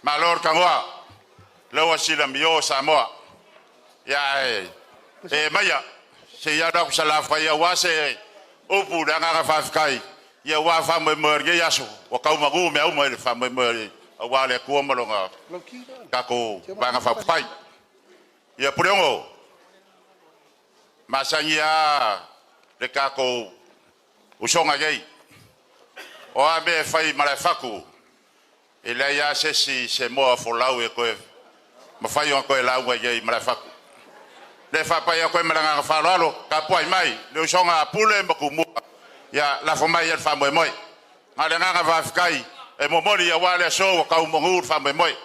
Malo le tagoa, lea ua silamio Samoa. Ia e maia, se i alu atu Salafai aua se upu i le agaga faafetai, ia aua faamoemoe o lenei aso, ua tau manu mea uma i le faamoemoe aua le Atua ma lona tatou Vaega Faaupufai. Ia Puleono, masani lava le tatou usoga nei. O a mea e fai i Malaefatu, e leai lava se isi se moa folau e toe mafai ona toe lauga i ai i Malaefatu. O lea e faapai atu ai ma le agaga faaaloalo, tapuai mai le usoga a Pule ma Tumua, ia lafo mai i ai le faamoemoe. Na o le agaga faafetai e momoli aua le aso ua tau manu le faamoemoe.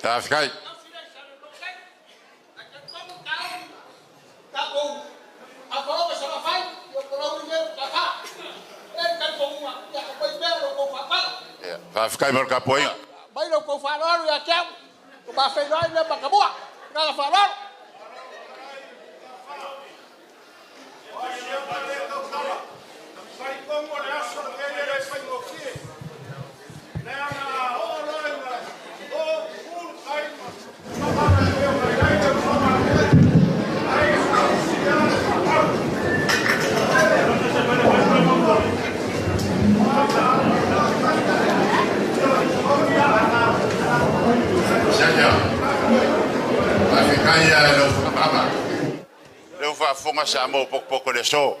Faafetai. Faafetai mo le tapuaiga. Mai lo outou faaaloalo ia te au, ua ma feiloai lea Matamua. Ma le agaga faaaloalo. Siakia. Faafetai i lau faamalama. Lea ua faafofoga Samoa potopoto i le aso.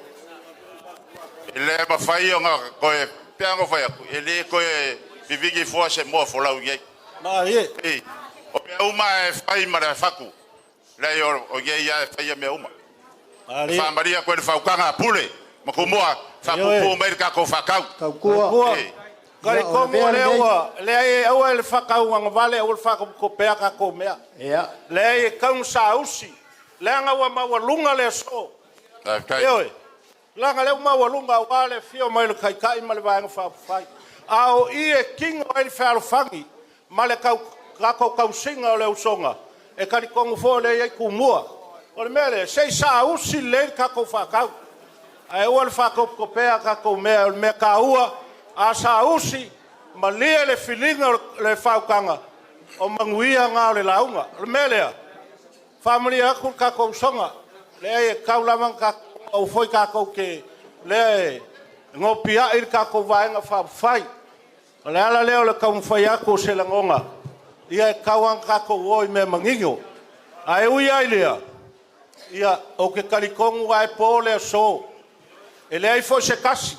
E le mafai ona toe, pe ana fai atu, e le toe vivini fua se moa folau i nei. O mea uma e fai ma le fatu. Leai o nei lava e faia mea uma. E faamalie atu ai le fautuaga a Pule ma Tumua, faapuupuu mai le tatou faatau. Taukua. Talitonu o lea ua leai, aua le faatauagavale, aua le faatopetopea tatou mea. Leai, e tatau ona saausi, leaga ua maualuga le aso. Ioe, leaga o lea ua maualuga aua le afio mai o le Taitai ma le Vaega Faaupufai. A o i e tino ai le fealofani ma le tatou tausiga o le usoga, e talitonu foi o lea e i ai Tumua. O le mea lea, se i saausi lelei le tatou faatau, ae aua le faatopetopea tatou mea. O le mea taua, a saausi, malie le filiga o le faautaga, o manuia na o le lauga. O le mea lea, faamalie atu le tatou usoga, leai e tatau lava ona tatou aua foi tatou te lea e nopiai le tatou Vaega Faaupufai. O le ala lea o le taumafai atu o se lagona, ia e tatau lava ona tatou o i mea manino. Ae ui lava i lea, ia, ou te talitonu lava e po le aso, e leai foi se tasi.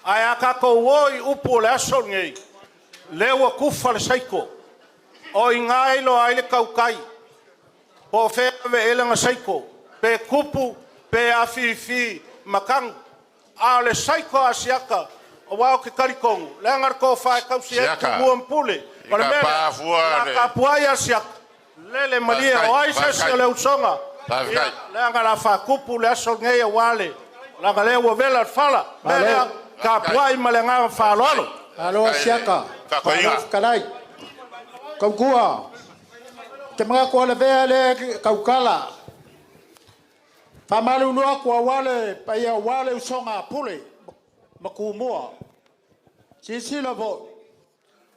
Ae a tatou o i upu o le aso lenei, lea ua tufa le saiko, o i ina e iloa ai le tautai, po o fea e ave i ai lana saiko, pe tupu pe afifi ma tanu. A o le saiko a Asiata, aua ou te talitonu, leaga le tofa e tausi ai Tumua ma Pule. O le mea lea, o le a tapuai Asiata, lele malie, o ai se isi o le usoga, ia, leaga o le a faatupu le aso lenei aua le leaga o lea ua vela le fala. O le mea lea, tapuai ma le agaga faaaloalo. Malo Asiata, malo fetalai. Tautua, ou te manatu o le avea lea e tautala. Faamalulu atu aua le paia aua le usoga a Pule ma Tumua. Silasila foi,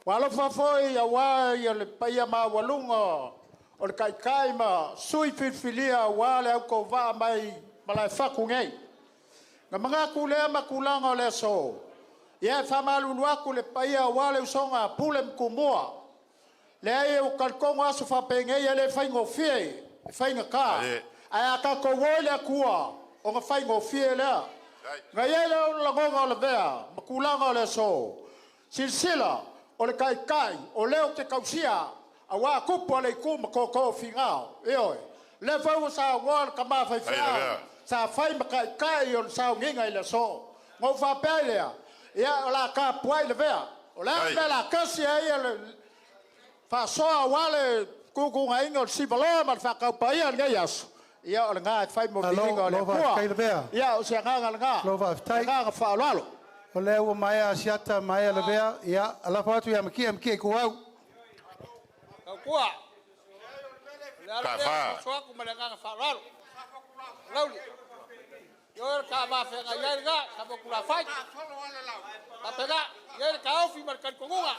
ua alofa foi aua le paia maualuga o le Taitai ma sui filifilia aua le autovaa mai Malaefatu nei. Na manatu lea ma tulaga o le aso, ia e faamalulu atu le paia aua le usoga a Pule ma Tumua. Leai, e talitonu aso faapenei e le faigofie, e faigata. Ae a tatou o i le Atua, ona faigofie lea. Na i ai lea o le lagona o lavea ma tulaga o le aso, silasila, o le Taitai, o lea ou te tausia, aua tupu o le itu ma tootoo o Finao. Ioe, o lea foi ua saunoa le tama faifeau, sa fai ma taitai o le sauniga i le aso. Ona ou faapea ai lea, ia o le a tapuai lavea. O le a le mea o le a tasi ai le faasoa aua le tutugaina o le sivaloa ma le faataupaia o lenei aso. Ia o lena e fai mo Malo, viiga o le lo Atua. faafetai Lavea. Ia o se agaga lena. Lo faafetai. Agaga faaaloalo. O lea ua maea Asiata, maea Lavea, ia, alafo atu ia Makia, Makia Ituau. Tautua. O le ala Ka lea fa. o soso ma le agaga faaaloalo. Lauli. Ioe le ka mafeagai ai lena, sa mo tulafai. Faapena, i ai le taofi ma le talitonuga.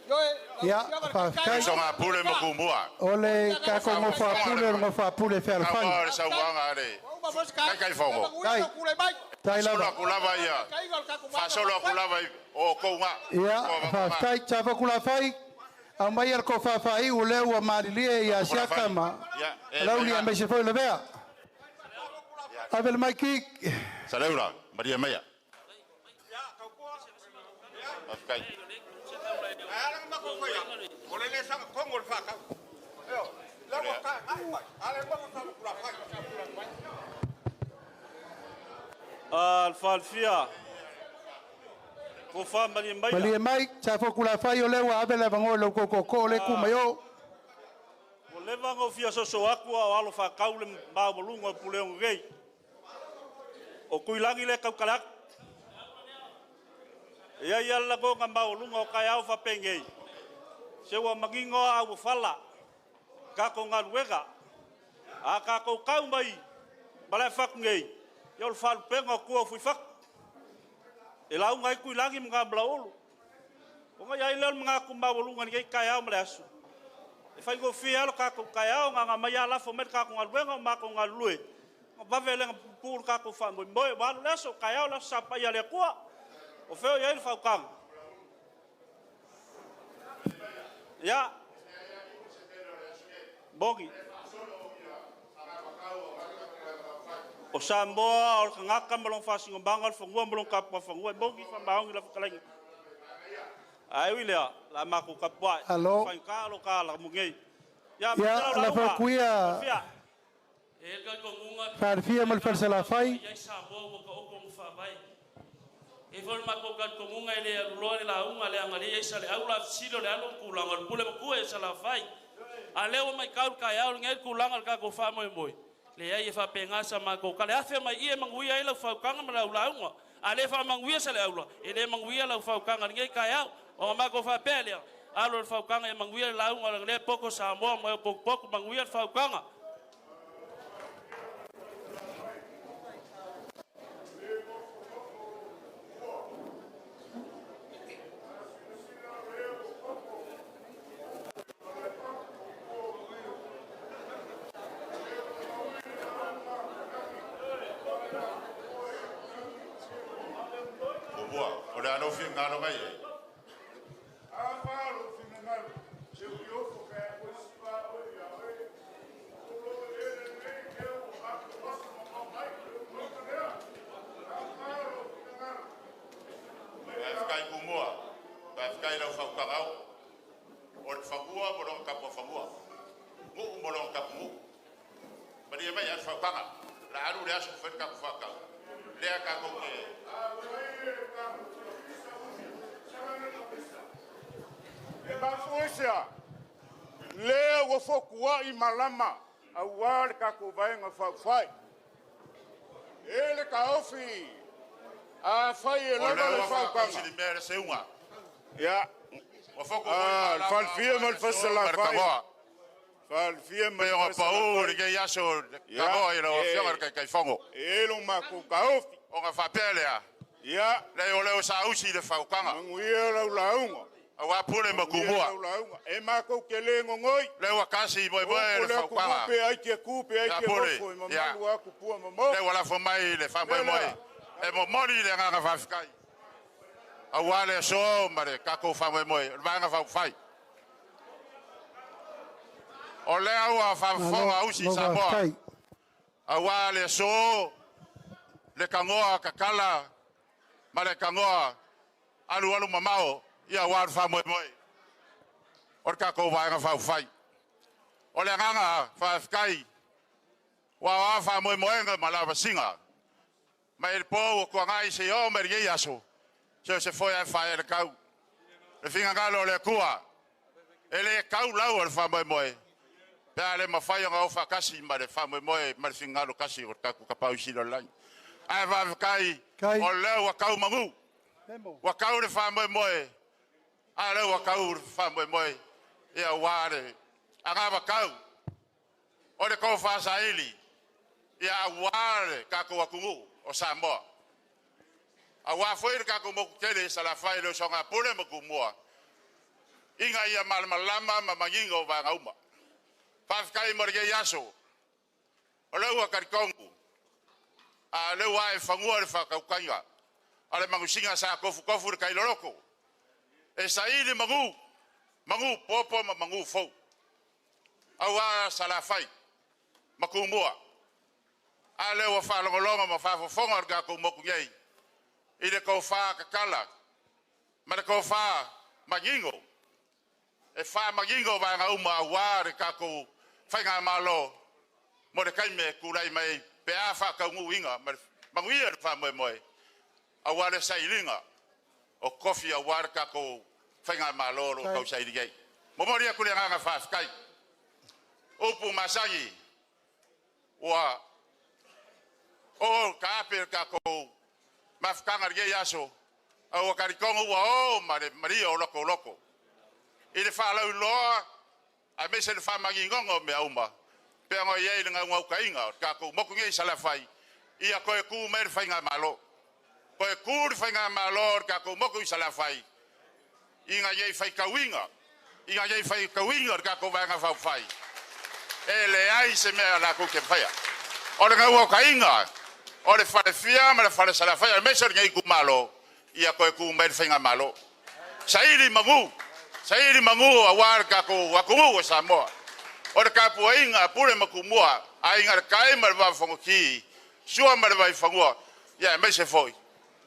Ioe, lau Ia, Afioga i le faafetai. Taitai, Usoga a Pule ma Tumua. O le tatou nofo a Pule, o le nofo a Pule Ka fealofani. le saunoaga a le Ua uma foi se ka- Taitaifono. Manuia lou tulai mai. Tai Faasolo lava. atu lava ia. Taiga o le tatou Faasolo atu lava i o outou ga. Ia, faafetai. Tsafa Kulafai, aumaia le tofafaaiu o lea ua malilie ia Asiata ma Ia, e Lauli maiga. aemaise foi Lavea. Ave le maiki. Saleura, maria maia. Faafetai. Le faalafia tofa malie maia. Malie mai, Tsafa Kulafai, o lea ua ave le avanoa i lou tootoo o le tu mai o. Ua leva ona ou fia soso atu a o alo faatau le maualuga o Puleono nei. O Tuilagi lea e tautala atu. E i ai lava le lagona maualuga o taeao faapenei, se ua manino lava auofala tatou galuega. A tatou tau mai Malaefatu nei, ia o le faalupega o tua o Fuifatu. E lauga ai Tuilagi ma Gamalaulu. Ona i ai lea o le manatu maualuga i lenei taeao ma le aso, e faigofie lava lo tatou taeao, na ona aumai lava lafo mai le tatou galuega o matou galulue, ona vave lea ona puupuu le tatou faamoemoe. Ua alu le aso, taeao le Aso Sa Paia a le Atua. O fea o i ai le faautaga? Ia, moni. O Samoa o le tagata ma lona faasinomaga, o le fanua ma lona tapuafanua, e moni faamaoni lau fetalaiga. Ae ui i lea, o le a matou tapuai, Alo. faigata lo ta alamu nei. Ia, Ia, manuia lau lafo lauga. atu ia Fia. Faalafia ma le Falesalafai. Ai Samoa ua taoto ma faavae. E foi le matou talitonuga e le aluloa le lauga leaga lea e i ai Saleaula a fesili o le alu o le tulaga o le pule matua e Salafai. A o lea ua matau i le taeao lenei le tulaga o le tatou faamoemoe, leai e faapena sa matou tala. E afe mai i i e manuia ai lau fautuaga ma lau lauga. A le faamanuia Saleaula, e le manuia lau fautuaga i lenei taeao. Ona matou faapea lea, alo i le fautuaga ia manuia le lauga o lea poto Samoa ma e o potupotu, manuia le fautuaga. Tumua, o le a lou finagalo mai ai. Faafetai Tumua, faafetai i lau fautagao. O le fanua ma lona tapuafanua, nuu ma lona tapunuu. Malie mai le fautaga, o le a alu le aso ma fai le tatou faatau. Lea tatou te E mafuisia, lea ua fotuai malama auā le tatou Vaega Faaupufai. E le taofi, afai e O lava lea le ua fautuaga. faatausilimea le seuga. Ia, Ua foku foi Ah, le malama falefia ma le aua le aso Falesalafai. ma le Falefia ma Pei le ona pau Falesalafai. lenei aso Ia, tagoa i lau e- Afioga i le Taitaifono. E lo matou taofi. Ona faapea lea, Ia, leai o lea ua saausi le fautuaga. manuia lau lauga. Aua Pule ma Manuia Tumua. lau lauga. E matou te le gogoi. Lea ua kasi moemoe O le le atunuu fautuaga. pe ai te ku pe ai Ia te Pule, nofo e ia. mamalu a tupua mamao. Lea ua lafo mai le faamoemoe. Lea. E momoli le agaga faafetai. Aua le aso ma le tatou faamoemoe, o le Vaega Faaupufai. O lea ua faafofoga Malo, usi lo Samoa. faafetai. Aua le aso, le tagoa kakala ma le tagoa alualu mamao, ia aua le faamoemoe o le tatou Vaega Faaupufai. O le agaga faafetai, ua o a faamoemoega ma lavasiga mai le po ua tuanai seia oo mai lenei aso, se o se foe ae faaee le tau. Le finagalo o le Atua, e le tau lau o le faamoemoe. Pe a le mafai ona o faatasi ma le faamoemoe ma le finagalo tasi o le tatou Tapaau Sili o i le Lagi. Ae faafetai o lea ua tau manu, ua tau le faamoemoe, a lea ua tau le faamoemoe aua le anavatau o le tofa saili aua le tatou atunuu o Samoa. Aua foi le tatou motu tele i Salafai, le usoga a Pule ma Tumua, ina ia malamalama ma manino vaega uma. Faafetai mo lenei aso, o lea ua talitonu, a o lea ua ae i fanua le faatautaiga a le manusina sa tofutofu i le tai loloto e saili manu, manu popo ma manu fou, aua Salafai ma Tumua. A lea ua faalogologo ma faafofoga le tatou motu nei i le tofa tatala ma le tofa manino e faamanino vaega uma aua le tatou Faigamalo mo le taimi e tulai mai ai pe a faataunuuina ma le manuia le faamoemoe aua le sailiga o tofi aua le tatou Faigamalo o lo o tausaili nei. Momoli atu le agaga faafetai. Upu masani ua o taape le tatou mafutaga i lenei aso, ae ua talitonu ua o ma le malie o loto i le faalauiloa aemaise le faamaninoga o mea uma pei ona i ai le naunautaiga o le tatou motu nei i Salafai, ia toe tu mai le Faigamalo. Toe tu le Faigamalo o le tatou motu i Salafai ina ia faitauina, ina ia faitauina le tatou Vaega Faaupufai, e leai se mea latou te faia. O le naunautaiga o le falefia ma le fale Salafai aemaise o lenei itumalo, ia toe tu mai le Faigamalo. Saili manu, saili manu aua le tatou atunuu o Samoa. O le tapuaiga a Pule ma Tumua, Aiga i le Tai ma le Vaa o Fonoti, Sua ma le Vaifanua, ia aemaise foi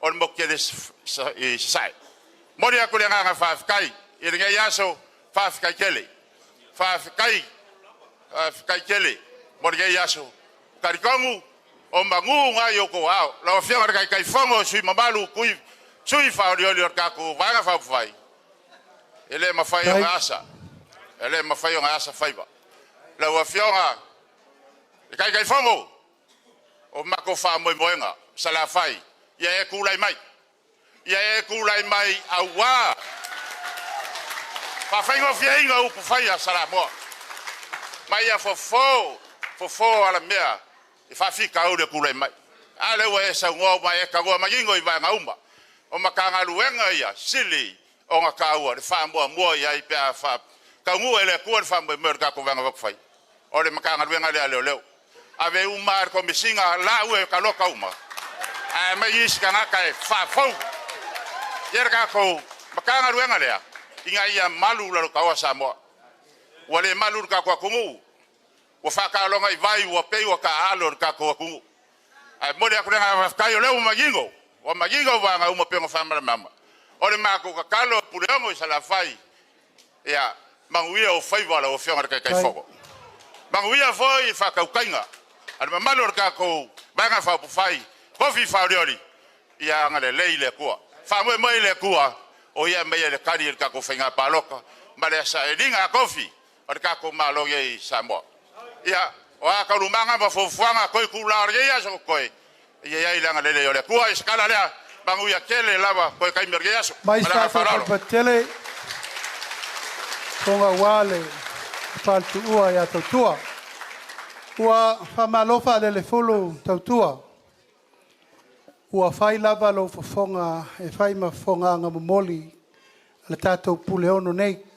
o le motu tele i Sasae. Momoli atu le agaga faafetai i lenei aso, faafetai tele, faafetai, faafetai tele mo lenei aso. Talitonu o manu na i outou aao. Lau Afioga i le Taitaifono, sui usufono mamalu, sui faaolioli o le tatou Vaega Faaupufai, e le mafai ona asa, e le mafai ona asa faiva. Lau Afioga i le Taitaifono, o matou faamoemoega, Salafai, ia e tulai mai, ia e tulai mai aua faafaigofieina upu fai a Samoa, ma ia fofo, fofo alamea i faafitauli e tulai mai. A lea ua e saunoa ma e tanoa manino i vaega uma o Matagaluega ia sili ona taua le faamuamua i ai pe a taunuu e le Atua le faamoemoe o le tatou Vaega Faaupufai. O le Matagaluega lea a Leoleo. Ave uma le Komesina lau e taloka uma, ae aumai isi tagata e faafou ia le tatou Matagaluega lea ina ia malu lalotaoa Samoa. Ua le malu le tatou atunuu, ua faataloga i vai, ua pei ua taaalo le tatou atunuu. Ae momoli atu le agaga faafetai o lea ua manino, ua manino vaega uma pei ona faamalamalama. O le matou tatalo Puleono i Salafai, ia manuia ou faiva lau Afioga i le Taitaifono. Manuia foi faatautaiga a le mamalu o le tatou Vaega Faaupufai, Kofi Faaolioli, ia agalelei le Atua. Faamoemoe i le Atua, o ia e aumaia le tali i le tatou faiga palota ma le sailiga a tofi o le tatou Malo nei i Samoa. Ia, o a taualumaga ma fuafuaga toe itula o lenei aso totoe, ia i ai le agalelei o le Atua. Ia se tala lea, manuia tele lava toe taimi o lenei aso. Mai Ma le agaga sa faaaloalo. patele fofoga ua le faletuua ia tautua. Ua faamalo faalelefulu tautua. Ua fai lava lou fofoga e fai ma fofoga momoli le tatou Puleono nei.